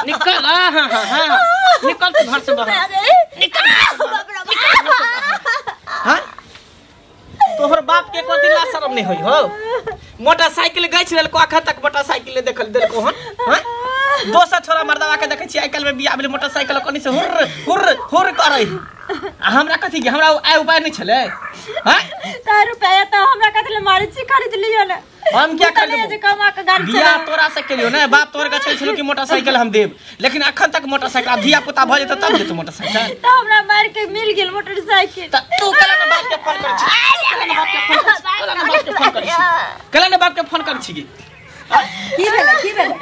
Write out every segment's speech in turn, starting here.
निकल। हां हां हां निकल तू घर से बाहर, निकल। हां तोहर बाप के को दिन ला शर्म नहीं होई हो। मोटरसाइकिल गई छल को अखन तक मोटरसाइकिल देखल देलको हन। हां दोसर छोरा मर्दवा के देखै छी आइ काल्हि में बियाह भेलै मोटरसाइकिल कनी से हुर हुर हुर करै। आ हमरा कथी के हमरा आइ उपाय नहीं छलै। हां त रुपया त हमरा कथी ले मारै छी, खरीद लियो ने। हम क्या कर जे कमा के गाड़ी बियाह तोरा से केलियो ने, बाप तोर गछै छलो कि मोटरसाइकिल हम देब, लेकिन अखन तक मोटरसाइकिल आ धिया पुता भ जेतै तब देतौ मोटरसाइकिल। त हमरा मार के मिल गेल मोटरसाइकिल। त तू कला ने बाप के फोन करै छी, कला ने बाप के फोन करै छी, कला ने बाप के फोन करै छी, कला ने बाप के फोन करै छी। की भेलै की भेलै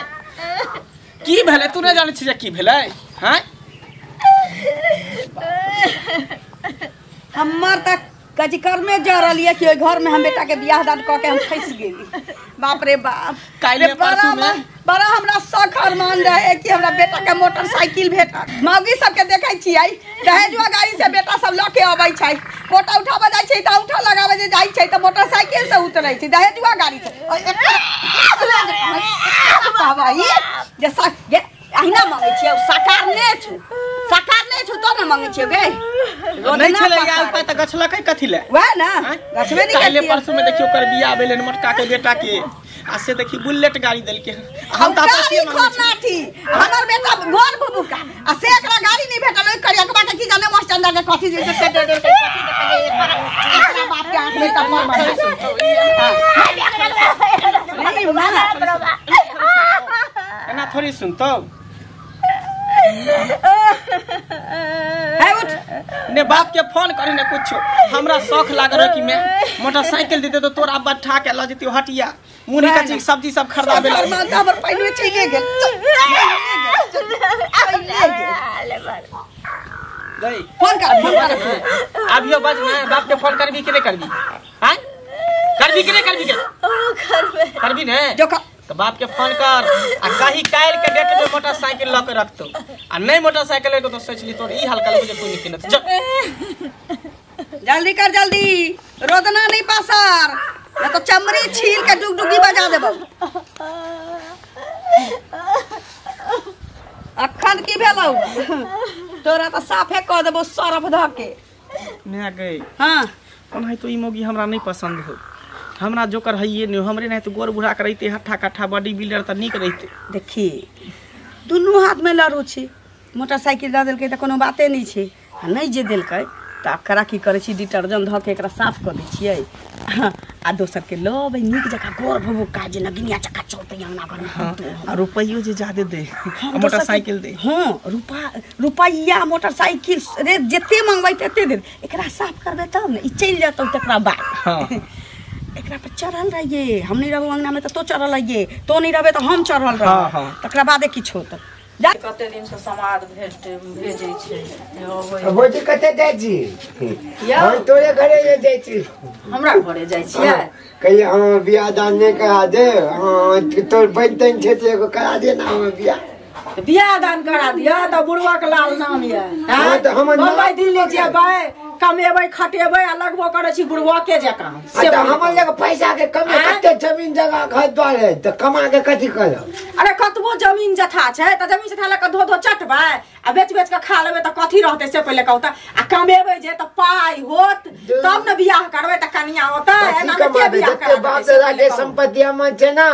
की भेलै तू नहि जानै छी जे की भेलै? हां हमर त कजी कर्मे जरल ये कि ओहि घर में हम बेटा के बियाह दान क के हम फंस गेली। बाप रे बाप, काल्हि परसू में बड़ा हमरा शौक अरमान रहे कि हमरा बेटा के मोटरसाइकिल भेटत। मौगी सबके देखै छियै दहेजुआ गाड़ी से बेटा सब लऽ के अबै छै, कोटा उठाबऽ जाइ छै तऽ औंठा लगाबऽ जे जाइ छै तऽ मोटरसाइकिल से उतरै छै दहेजुआ गाड़ी से। जे अहिना मंगै छियै, साकार नहि छु, साकार नहि छु तो ने मंगै छियै गे। नहीं छलै यार उपाय त गछलकै कथी ले? वएह ना गछबे नहीं काल्हि परसू में देखियो ओकर बियाह भेलै मोटका के बेटा के, आ से देखी बुलेट गाड़ी देलकै। हम त आपसी मंगै छी, हमर बेटा घर बुबुका आ से एकरा गाड़ी नहीं भेटल। ओइ करियकबा के की जाने मास्टर के कथी जे से दे दे कथी देखै एकरा बाप के आंख में टप्पर मारै। नहीं माना एना थोड़ी सुनतौ। है उठ ने बाप के फोन करी ने कुछ। हमरा शौक लागल रहे कि मैं मोटरसाइकिल देते तो तोरा अब्बा ठा के ल जतियो हटिया, मुरही कच्ची सब्जी सब खरीदाबे ला। हमर पहिने चले गेल, गई फोन कर, फोन कर अभियो बज ने बाप के फोन करबी कि नहीं करबी? हां करबी कि नहीं करबी? के करबे करबी ने जो तो बाप के फोन कर आ कहीं काल्हि के डेट में मोटरसाइकिल ल के रखतो, आ नहीं मोटरसाइकिल लेके तो सोच ली तोर ई हल्का लगे कोई नहीं किनत। जल्दी कर जल्दी, रोदना नहीं पासर न तो चमड़ी छील के डुगडुगी बजा देबौ। अखन की भेलौ तोरा त साफे क देबौ सरफ ध के। ने गई हां ओनाहि तो ई मोगी हमरा नहीं पसंद हो, हमरा जोकर हइए नहीं, हमरे नहीं तो गोर बुढ़ा के रहते हट्ठा कट्ठा बॉडी बिल्डर त नीक रहते। देखी दुनू हाथ में लड़ू छी, मोटरसाइकिल दऽ देलकै तऽ कोनो बाते नहि छै, आ नहि जे देलकै तऽ एकरा की करै छी डिटर्जेंट धऽ के एकरा साफ कऽ दै छियै आ दोसर के लबै नीक जकाँ गोर भबुका जे नगिनिया चक्का चलतै अंगना घर में। आ रुपैयो जे जादे दे मोटरसाइकिल दे। हाँ रुपैया मोटरसाइकिल रे जते मंगबै तते दे, एकरा साफ करबै तब ने ई चलि जेतौ तकरा बाद। हाँ एकरा पर चढ़ल रहिए, हम नहीं रहबो अंगना में तो चढ़ल रहिए, तो नहीं रहबे तो हम चढ़ल रहब। हाँ। तकरा बादे किछु होत। कते दिन से समाद भेजै छै। भौजी कते जाइ छी? हम तोरे घरे जाइ छी। हमरा घरे जाइ छियै? कहिए हम बियाह दान नहि करा दे, हाँ तोर बहिन तहिन छै तऽ एगो करा दे ना हमर बियाह। बियाह दान करा दिया तऽ बुढ़वा के लाल नाम ये। हाँ तऽ हमर बम्बई दिल्ली जेबै, कमेबै खटेबै आ लगबो करै छी बुढ़वा के जकाँ। से हमर लग पैसा के कमी, कते जमीन जगह घर द्वार है तऽ कमा के कथी करब? अरे कतबो जमीन जथा छै तऽ जमीन जथा लऽ कऽ धो धो चटबै आ बेच बेच के खा लेबै तऽ कथी रहतै से पहिले कहू तऽ। आ कमेबै जे तऽ पाइ होत तब ने बियाह करबै तऽ कनिया होतै। एना मे के बियाह करबै? बाप दादा के सम्पत्ति हमर छै ना,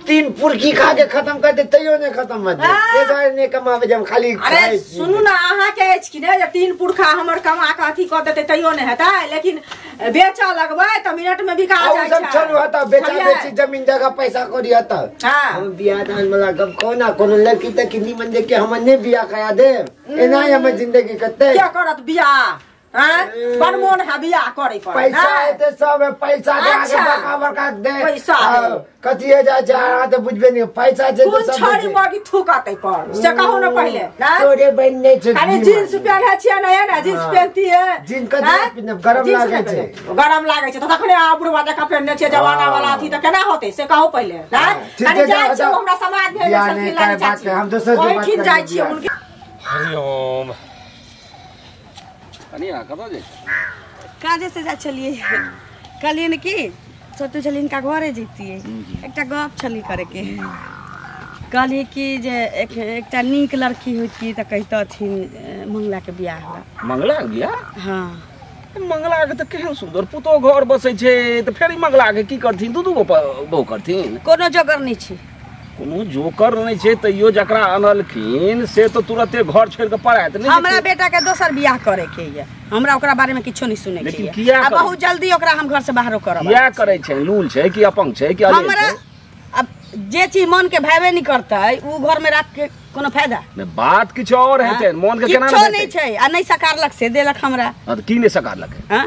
3 पुरकी खा के खत्म कर दे तैयो नहीं खत्म होते। ये दुआरे नहीं कमाबे जब खाली। अरे सुनू ना, अहाँ के अछि कि नहीं जे 3 पुरखा हमर कमा के अथी कऽ देतै तैयो नहीं हेतै, लेकिन बेचऽ लगबै तऽ मिनट में बिका जाइ छै। सब छोड़ू हता, बेचा बेची जमीन जगह पैसा कौड़ी हता। हम बियाह दान वाला गप कहो ना, कोनो लड़की तक निमन देख के हमर नहीं बियाह करा दे, एना हमर जिंदगी कते क्या करत बियाह? बनमोन है बियाह करे पर पैसा है ते सब है, पैसा दे आगे बड़का बड़का दे पैसा कथी है जा जा तो बुझबे नहीं पैसा जे तो सब छड़ी मगी थूकते पर से कहू ना पहिले तोरे बन नहीं छै। अरे जींस पहने छियै ना, है ना जींस पहनती है, जींस कथी गरम लागे छै, गरम लागे छै त तखने आ बुढ़वा जकाँ पहनने छै जमाना वाला अथी त केना होते से कहू पहिले। कनी जाइ छी हमरा समाज भेल छलखिन लाली चाची, हम दोसर ओहिठिन जाइ छी उनके। हरिओम कनिया कतऽ जाइ छी? काजे से जाइ छलियै, कहलियै ने कि सोचै छलियै हिनका घरे जैतियै, एकटा गप छली करैके। कहली कि जे एकटा नीक लड़की होती तऽ कहितथिन मंगला के बियाह ला। मंगला के बियाह? हाँ। मंगला के तऽ केहन सुंदर पुतोह घर बसै छै तऽ फेर ई मंगला के की करथिन? दू दू गो बहु करथिन? कोनो जोगर नहि छै। कोनो जोकर नहि छै तैयो जकरा अनलखिन से तऽ तुरते घर छोड़ि के पड़ायत नहि। हमरा बेटा के दोसर बियाह करे के ये, हमरा ओकरा बारे में किछो नहीं सुने के ये। आ बहुत जल्दी ओकरा हम घर से बाहरो करब। किया करै छै? लूल छै कि अपंग छै कि अलेल हमरा छै? अब जे चीज मन के भावे नहीं करतै उ घर में राख के कोनो फायदा नहीं। बात किछु और हेतै, मन के केना किछो नहीं छै। आ नहीं सकारलक से देलक हमरा। हां त की नहीं सकारलक? हां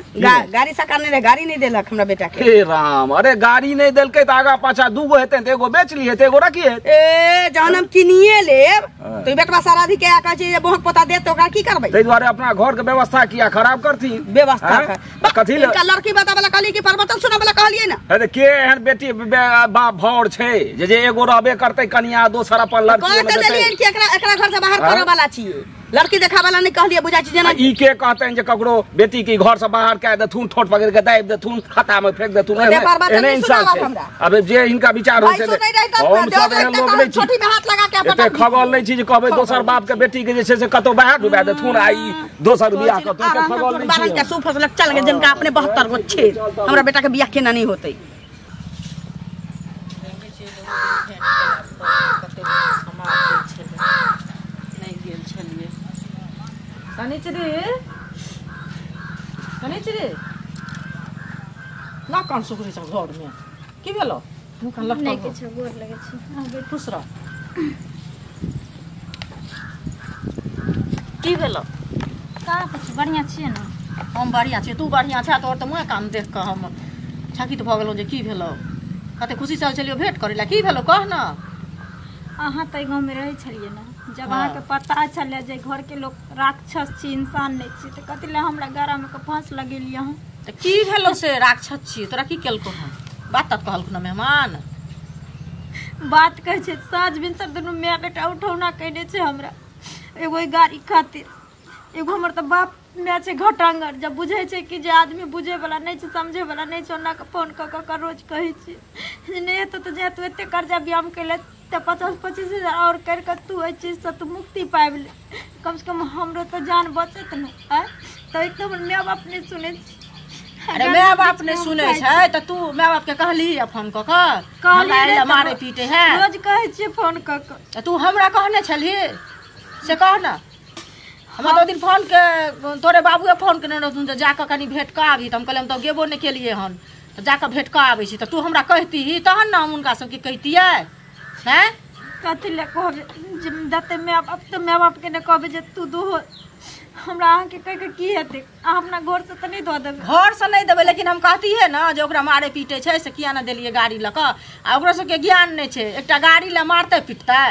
गाड़ी सकारने रहे, गाड़ी नहीं देलक हमरा बेटा के। हे राम, अरे गाड़ी नहीं देलकै त आगा पाछा दू गो हेतै त एगो बेच ली हेतै एगो रखी हेतै। ए जहन हम किनिए लेब तो ई बेटवा साराधी के आ कहै छै जे बोहक पोता दे त ओकरा की करबै? ताहि दुआरे अपना घर के व्यवस्था किया खराब करथिन? व्यवस्था कथी इनका लड़की बताबला कहली कि परवतन सुनाबला कहलियै ना? अरे के एहन बेटी बाप भौर छै जे एगो रहबे करतै कनिया दोसर अपन लड़की में देतै? कि एकरा एकरा घर से बाहर करऽ वाला छियै, लड़की देखा वाला नहीं कहलियै। बुझाइ छै जेना ई के कहतनि जे ककरो बेटी के घर से बाहर कए देथुन, ठोट पकड़ के दाबि देथुन, खाता में फेंक देथुन। एहने इंसान छै। अबे जे हिनका विचार होइ छै हम सब एहन लोग नहि छी। छोटी में हाथ लगा के एते खगल नहि छी जे कहबै दोसर बाप के बेटी के जे छै से कतौ बाहर डुबा देथुन आ ई दोसर बियाह कतौ के खगल नहि छी। के सूफ फसलक चल गेल जिनका अपने 72 गो छे। हमरा बेटा के बियाह केना नहीं होतै। नहीं गेल छलियै। शनिचरी शनिचरी ना कान सुखरै छौ घरमे? की भेलौ? मुँह कान लटकल नहि किछु, गोर लगै छी। खुश रह। की भेलौ? कहाँ किछु, बढ़िआँ छियै ने? हम बढ़िआँ छियै, तू बढ़िआँ छह। तोहर तऽ मुँहे कान देख कऽ हम छकित भऽ गेलहुँ जे की भेलौ। कते खुशी से छलियौ भेंट करै लए, की भेलौ कह न? अहाँ तऽ गाँवमे रहै छलियै ने, जब अहाँके पता छलै जे घरके लोक राक्षस छी, इंसान नहि छी, तऽ कथी लए हमरा गरामे के फाँस लगेलियै अहाँ? तऽ की भेलौ से राक्षस छी? तोरा की केलकौ हन? बात तऽ कहलखुन मेहमान? बात कहै छै साँझ भिनसर दुनू माय बेटा उठौना कयने छै हमरा, एगो ई गाड़ी खातिर, एगो हमर तऽ बाप माय छै घटांगर। जब बुझै छै कि जे आदमी बुझैवला नहि छै, समझैवला नहि छै, ओना कऽ फोन कऽ कऽ रोज कहै छियै जे नहि हेतौ तऽ जे तू एते कर्जा ब्याम कैले तऽ 50-25 हजार आओर करि कऽ तू एहि चीजसँ तू मुक्ति पाबि ले, कमसँ कम हमरो तऽ जान बचत ने। आँय तऽ एक तऽ हमर माय बाप नहि सुनै छै। अरे माय बाप नहि सुनै छै तऽ तू माय बाप के कहली फोन कऽ कऽ? कहली मारे पीटे है रोज कहै छियै फोन कऽ कऽ। तू हमरा कहने छलही से कह न? हमरा तऽ ओहि दिन फोन के तोरे बाबुए फोन केने रहथुन जे जाकऽ कनि भेंट कऽ आबही, तऽ हम कहलियै हम तऽ गेबो नहि केलियै हन, तऽ जाकऽ भेंट कऽ आबै छी। तऽ तू हमरा कहतीही तहन ने हम हुनका सबके कहितियै। हैं कथी लए कहबै जे जते माय बाप तऽ माय बापके नहि कहबै जे तू दूहो हमरा अहाँके कहि कऽ की हेतै? अहाँ अपना घरसँ तऽ नहि दऽ देबै? घरसँ नहि देबै, लेकिन हम कहतियै ने जे ओकरा मारे पीटै छै से किया नहि देलियै गाड़ी लऽ कऽ? आ ओकरो सबके ज्ञान नहि छै, एकटा गाड़ी लए मारतै पीटतै?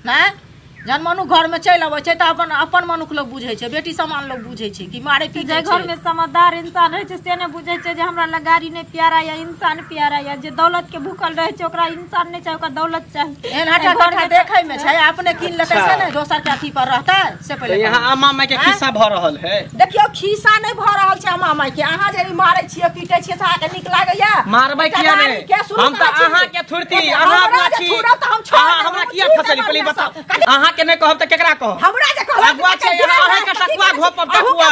नहि जहन मनुख घरमे चलि अबै छै तऽ अपन अपन मनुख लोग बुझै छै, बेटी समान लोग बुझै छै कि मारे पीटै छै। घरमे समझदार इंसान रहै छै से नहि बुझै छै जे हमरा लग गाड़ी नहि प्यारा या इंसान प्यारा या जे दौलत के भूखल रहै छै ओकरा इंसान नहि चाही, ओकरा दौलत चाही। एहन हटा कटा देखै मे छै, अपने कीन लेतै से नहि, दोसर के अथी पर रहतै से पहिले। यहाँ अम्मा माई के खिस्सा भऽ रहल है। देखियौ खिस्सा नहि भऽ रहल छै अम्मा माई के। अहाँ जे मारै छियै पीटै छियै से अहाँके नीक लागैया? मारबै किया नहि? हम तऽ अहाँ के थुरती, अहाँ अगुआ छी, अहाँ हमरा किया फसली पहिले बताउ? अहाँ के नहि कहब तऽ केकरा कहब? हमरा जे कहब अगुआ छै अहाँ के टकुआ घोपब टकुआ।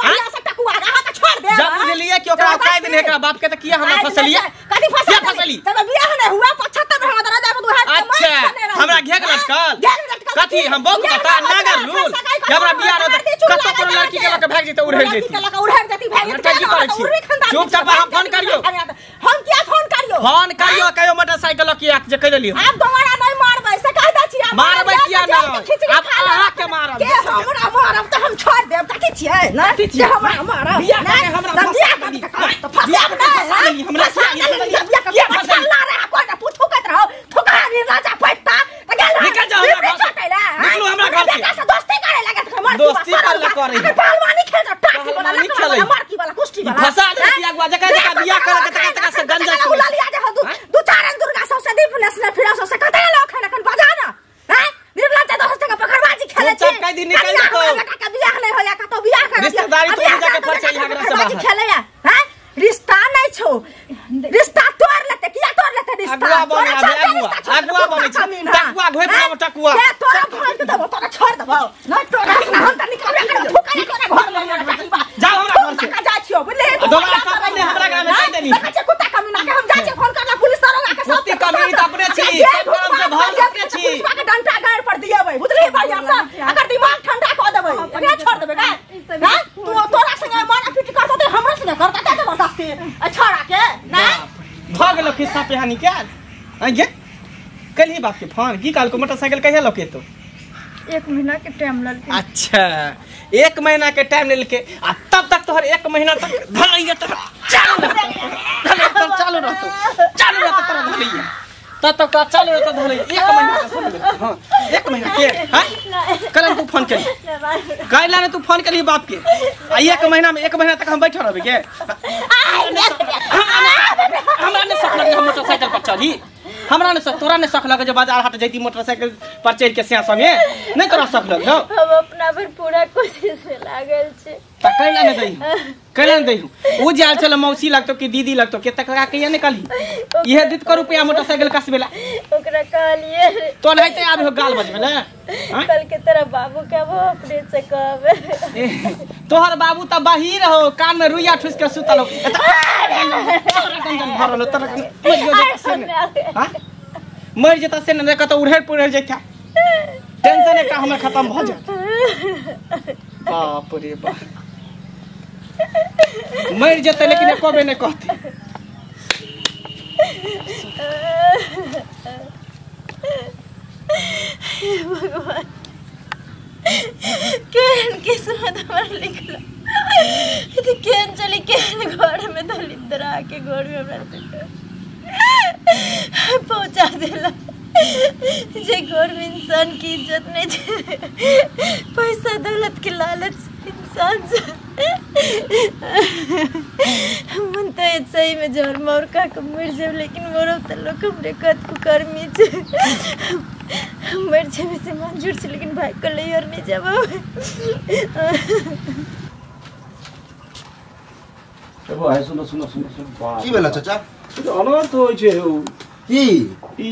बढ़िया से टकुआ अहाँ के छोड़ देब। जब बुझलियै कि ओकरा औकाय देने एकरा बाप के तऽ किया हमरा फसलियै? कथी फसली? फसली जब बियाह नहि हुआ 75 हमरा दरा जाब दू हाथ। अच्छा हमरा घेर लटकल कथी? हम बहुत बता नागर लूल हमरा बियाह रहत कतौ कोनो लड़की के लऽ के भागि जेतै, उड़ै जेतै। लड़की के लऽ के उड़ै जेतै, भागि जेतै। चुपचाप हम फोन करियौ। हम किया फोन करियौ? फोन करियौ कहियो मोटरसाइकिल लऽ के आयत जे कहि देलियै। आब दोबारा नहि मारबै से कहि दै छी। मारबै किया नहि? आब अहाँ के मारब। के हमरा मारब तऽ हम छोड़ देब। कथी छियै? कथी छियै? हमरा मारब बियाह के हमरा बियाह के तऽ फसाब नहि हमरा किया फसला रे? कोइ ना थुकैत रहो, थुका निर्लाजा पैता तऽ गेल निकल जाओ हमरा घर से। निकलू हमरा घर से। बेटा से दोस्ती करे लागत हमर दोस्ती करला करे। अगर पहलवानी खेल जा टाकी वाला खेलै मारकी वाला कुश्ती वाला फसा दे अगुआ जका जका बियाह करे तका तका से गंजा उला लिया जे दू चार दुर्गा सब से दीप नेसने फिरा सब से कतै लो खन अखन बजा ना। हैं निर्लाजा दोस्त के पकड़बाजी खेले छी। चुपचाप कहि दी निकल जाओ। बेटा के बियाह नहि होया कतौ बियाह कर रिश्तेदारी तोड़ी जाके फरचै एकरा से बाहर खेलैया। हैं रिश्ता नहीं छो, रिश्ता तोड़ लेते। किया तोड़ लेते रिश्ता? अगुआ बने, अगुआ अगुआ बने छै, टकुआ घोपि चकुआ के तोरा भाई के देबो तोरा छोड़ देबो नहीं तोरा हम त निकालबे करब थुका तोरा घर में जाओ हमरा घर से का जा छियो बुझले दोबारा सब ने हमरा घर में कह देनी देखै छै कुत्ता कमीना के हम जाइ छै फोन करला पुलिस दरोगा के सब कुत्ती कमीनी त अपने छी सब काम से भरल अपने छी पुलिस के डंडा गाड़ पर दिएबै बुझली बढ़िया से अगर दिमाग ठंडा क देबै एकरा छोड़ देबै का हां तू तोरा संगे मारा पीट करत त हमरा संगे करत त जबरदस्ती छोड़ा के ना भ गेलो खिस्सा पिहानी के आगे कल ही बाप के फोन की काल को मोटरसाइकिल कहिया लके तो 1 महीना के टाइम ललके। अच्छा 1 महीना के टाइम लेलके आ तब तक तोहर 1 महीना तक धलैया तोहर चालू रहतो धलैया चालू रहतो चालू रहतो तोरा धलैया तब तक तोरा चालू रहतो धलैया 1 महीना के सुन ले। हां 1 महीना के हां कल तू फोन करी काहे ने तू फोन करी बाप के आ 1 महीना में 1 महीना तक हम बैठल रहबे के हमरा ने शक लगे हम मोटरसाइकिल पर चली हमरा ने शक तोरा ने शक लगे जे बाजार हाट जैती मोटरसाइकिल पर चढ़ के सिया संगे नहीं तोरा शक लगे हो हम अपना भर पूरा कोशिश में लागल छै त कैला ने दही कैला ने दही उ जाल चल मौसी लगतो कि दीदी लगतो के तक लगा के ये निकली इहे दित कर रुपया मोटरसाइकिल कसबेला ओकरा कहलिए तो नहीं ते आबे हो गाल बजबेला कल के तरह बाबू के वो अपने से कहबे तोहर बाबू त बाहिर हो कान में रुइया ठुस के सुतल हो भरल हो तोरा हां मर जेता से न कत उड़ेर पुड़ेर जेता टेंशन का हमर खत्म भ जात। बाप रे बाप मर जेते लेकिन एको बे नहीं कहते। भगवान केहन किस्मत हमर लिखल केहन चली केहन घर में दलिद्रा के घर में हमरा पहुंचा देला जे घर में इंसान की इज्जत नहीं छे पैसा दौलत के लालच इंसान से मन तो सही में जहर मार खा के मर जाब लेकिन मरब तो लोग हमरे कत कुकर्मी छे मर जाबे से मंजूर छे लेकिन भाई को ले और नहीं जाब। एगो है सुनो सुनो सुनो सुनो की भेला चाचा अनर्थ होइ छै यौ की ई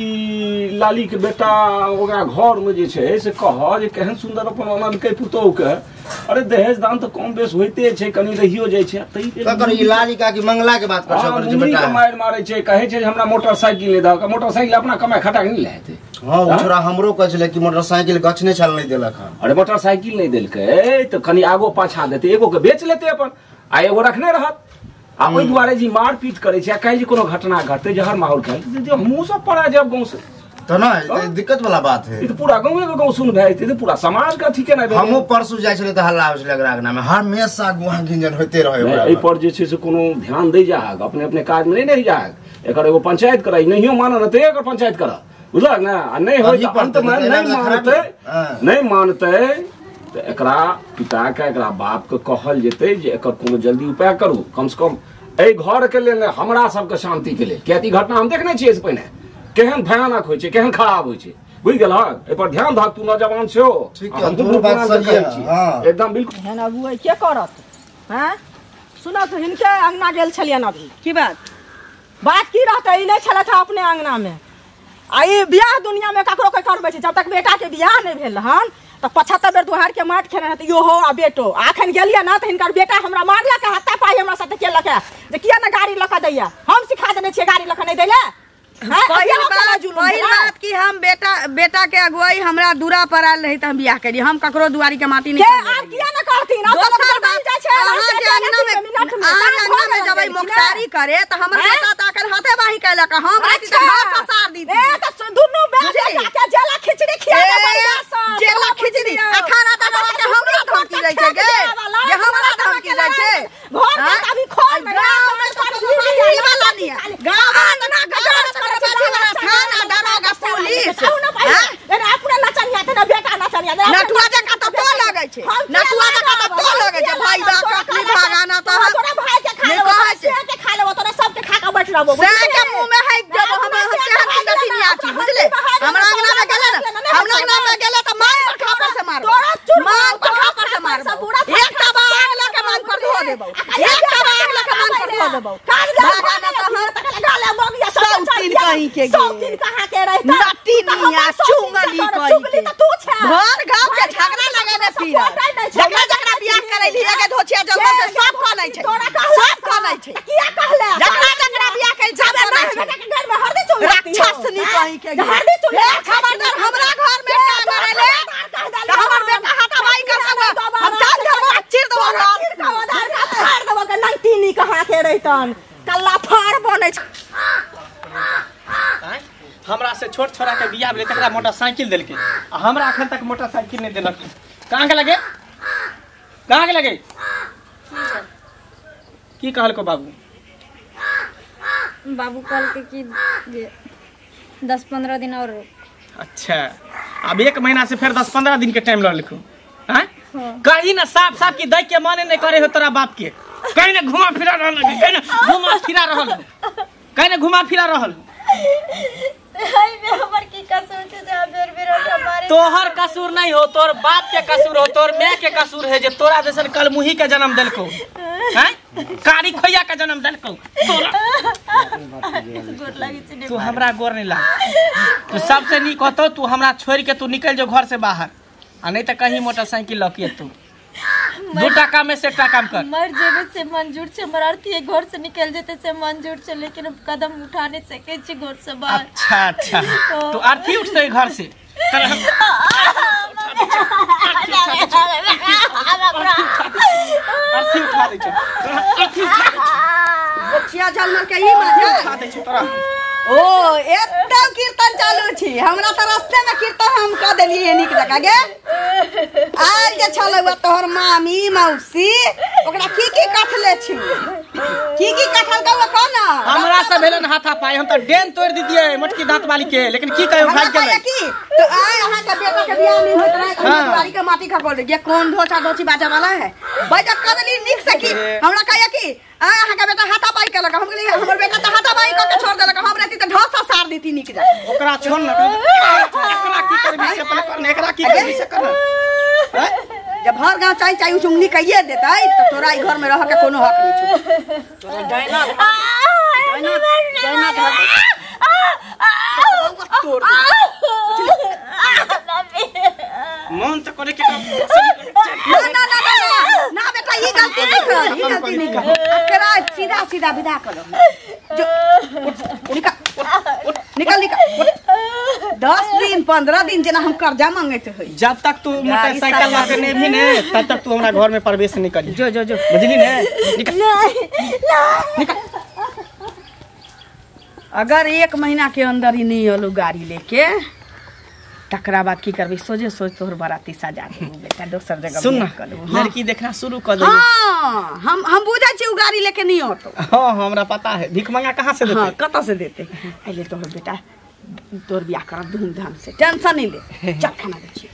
लाली के बेटा ओकरा घर में जे छै से कह जे केहन सुंदर अपन अनलकै पुतोह के। अरे दहेज दान तऽ कम बेस होइते छै कनी रहियो जाइ छै तै ककर ई लाली का की मंगला के बात कर सकर जे बेटा मारि मारै छै कहै छै जे हमरा मोटरसाइकिल ले दहक मोटरसाइकिल अपना कमाय खटा के नहि लेते। हां ओ छोरा हमरो कहै छलै कि मोटरसाइकिल गछने छल नहि देलक हन। अरे मोटरसाइकिल नहि देलकै तऽ कनी आगो पाछा देतै एगो के बेच लेतै अपन आ एगो रखने रहत आ ओहि दुआरे जी मारपीट करै छै आ काल्हि जे कोनो घटना घटतै जहर माहौल खायल जे हमहूँ सब पड़ा जायब गाँव से तऽ नहि दिक्कत वाला बात है। ई तऽ पूरा गाँवे के गाँव सुन भए जेतै तऽ पूरा समाज के अथी केना भेलै। हमहूँ परसू जाइ छलै तऽ हल्ला होइ छलै एकरा अंगना में हमेशा गुहा गिंजन होइते रहै। एहि पर जे छै से कोनो ध्यान दै जाहक अपने अपने काज में नहि रहि जाहक एकर एगो पंचायत करै नहियो मानत तऽ एकर पंचायत करऽ बुझलक ने आ नहि होइ तऽ अंतमे नहि मानतै नहि मानतै तऽ एकरा पिता के एकरा बाप के कहल जेतै जे एकर कोनो जल्दी उपाय करू कम से कम एहि घर के लेल हमरा सबके शांति के लेल कियाकि ई घटना हम देखने छियै एहिसँ पहिने केहन भयानक होइ छै केहन खराब होइ छै बुझि गेलहक। एहि पर ध्यान धक तू नौजवान छो ठीक है तोहर बात सही है एकदम बिल्कुल। एहन अगुआ के करत हैं सुनऽ तऽ हिनके अंगना गेल छलियन अभी की बात बात की रहतै ई नहि छलथि अपने अंगना में आ ई बियाह दुनिया में ककरो के करबै छै जब तक बेटा के बियाह नहि भेल हन तऽ 75 बेर दुहार के माटि खेने रहतै इहो आ बेटो। अखन गेलियै ना तऽ हिनकर बेटा हमरा मारलक हत्ता पाइ हमरा साथे केलक जे किया ने गाड़ी लऽ कऽ दैया हम सिखा देने छियै गाड़ी लऽ कऽ नहि दै लए। पहिल बात कि हम बेटा बेटा के अगुवाई हमरा दूरा पर आयल रही त हम बियाह करी हम ककरो दुआरी के माटी नहीं के किया न कहथिन दोसर बात अहाँ जे अंगना में अहाँ अंगना में जबै मुख्तारी करे त हमर बेटा त आकर हाथे बाही कैलक हम रहती त हाथ ससार दी ए त दुनू बेटा के जेला खिचड़ी खियाबे बढ़िया से जेला खिचड़ी आ खाना त के हमरा धमकी दै छै गे जे हमरा धमकी दै छै घर के अभी खोल में गांव में ई वाला नहीं गांव में ना गदर थाना दरोगा पुलिस अपना नचनिया ते ना बेटा नचनिया नटुआ जकाँ तऽ तो लगै छै नटुआ जकाँ तऽ तो लगै छै भाई बा कखनी भागाना तऽ तोरा भाई के खा लेबो से के खा लेबो तोरा सब के खा के बैठ रहबो से के मुंह में है जब हम सेहन की नटिनिया छी बुझले हमरा अंगना में गेले ना हमरा अंगना में गेले तऽ मांग पर खापर से मारबो मांग पर खापर से मारबो एकटा बाग लऽ के मांग पर धो देबो एकटा बाग लऽ के मांग पर धो देबो भागाना तऽ सौतीन कहीं के सौतीन कहाँ के रहता नटिनिया चुंगली कहीं के। भर गांव के झगड़ा लगेने पीरा जकरा जकरा बियाह करैली एके धोछिया जलवा से सब कनै छै, सब कनै छै। किया कहले? जकरा जकरा बियाह करै सब कनै छै। बेटा के घर में हरदी चूल्हा राक्षस नी कहीं के हरदी चूल्हा। खबरदार हमरा घर में का मरले त हमर बेटा हाथापाई कर सको, हम जान देबो चीर देबो, चीर देबो, दार का फाड़ देबो के नंगतीनी कहाँ के रहितन कल्ला फाड़ बनै छै। हमरा से छोट छोरा के बियाह भेलै तकरा मोटरसाइकिल देलकै आ हमरा अखन तक मोटरसाइकिल नहि देलक। कहाँ के लगे, कहाँ के लगे? की कहलको बाबू? बाबू कहलकै कि जे 10-15 दिन और। अच्छा, अब 1 महीना से फिर 10-15 दिन के टाइम लऽ लिखू। हाँ? कहीं ना साफ साफ की दै के माने नहीं करे हो तोरा बाप के। कहीं ना घुमा फिरा रहल, कहीं ना घुमा फिरा रहल, कहीं ना घुमा फिरा रहल। हमर की कसूर छै जे बेर बेर हमारे? तोहर कसूर नहीं हो, तोर बाप के कसूर हो, तोर my के कसूर है जे तोरा जैसन कलमुही के जन्म देलको, हैं कारी खोइया के जन्म देलको तोरा। गोर लागै छै। तू हमरा गोर नहीं लाग, तू सबसे नीक होतो तू हमरा छोड़ के तू निकल जो घर से बाहर, आ नहीं तो कहीं मोटरसाइकिल लऽ के तू 2 टाका में से 1 काम कर। मर जेबे से मंजूर छै, हमर अर्थी घर से निकल जेते से मंजूर छै, लेकिन हम कदम उठा नहीं सकै छी घर से बाहर। अच्छा अच्छा, तो अर्थी उठते घर से। अर्थी उठा दै छै, अर्थी उठा दै छै। बच्चिया जलमल के ई मजा उठा दै छै तोरा। ओ एतौ कीर्तन चालू छी, हमरा त रास्ते में कीर्तन हम क देलियै नीक जकाँ गे। आयल जे छलै तोहर मामी मौसी ओकरा की की कथले छी, की की कथल कह कह ना। हमरा से भेलन हाथा पाई, हम त डेन तोड़ दितियै मोटकी दांत वाली के, लेकिन की कहियो भाग गेलै की तो आय अहाँ के बेटा के बियाह नहीं होत रहे, दुआरी के माटी खकोल दे। कौन धोचा धोची बाजा वाला है बैठक क देली नीक से की। हमरा कहया कि आ अहाँ के बेटा हाथा पाई केलक, हम कहलियै हमर बेटा त हाथा पाई क के छोड़ देलक, हम रहती त ढासा सार देती नीक जा। ओकरा छोड़ न, एकरा की करबी से पहले कर, एकरा की करबी से कर। जब हर गांव चाहे चाहे उंगली कहिए देतै त तोरा ई घर में रह के कोनो हक नहीं छौ। तोरा डायना डायना डायना तोड़ मन त करे के। ना ना ना ना बेटा ई गलती नहीं कर, ई गलती नहीं कर, एकरा सीधा सीधा विदा करो। जो निकल निकल निकल। 10 दिन 15 दिन जना हम कर्जा मांगैत होइ। जब तक तू मोटरसाइकिल ला के नहीं भी ने तब तक तू हमरा घर में प्रवेश नहीं करी। जो जो जो बुझली ने? निकल निकल। अगर 1 महीना के अंदर ही नहीं अलू गाड़ी लेके तकरा बाद की करबी? सोझे सोच तोहर बाराती सजा देबू बेटा, दोसर जगह सुन ना। लड़की देखना शुरू कर दे। हाँ, हम बुझै छी उ गाड़ी लेके नहीं होतो। हाँ हमरा पता है, भीख मंगा कहाँ से देते? हाँ कतऽ से देते। अइले तोहर बेटा तोहर बियाह करब धूमधाम से, टेंशन नहीं ले। चल खाना दै छी।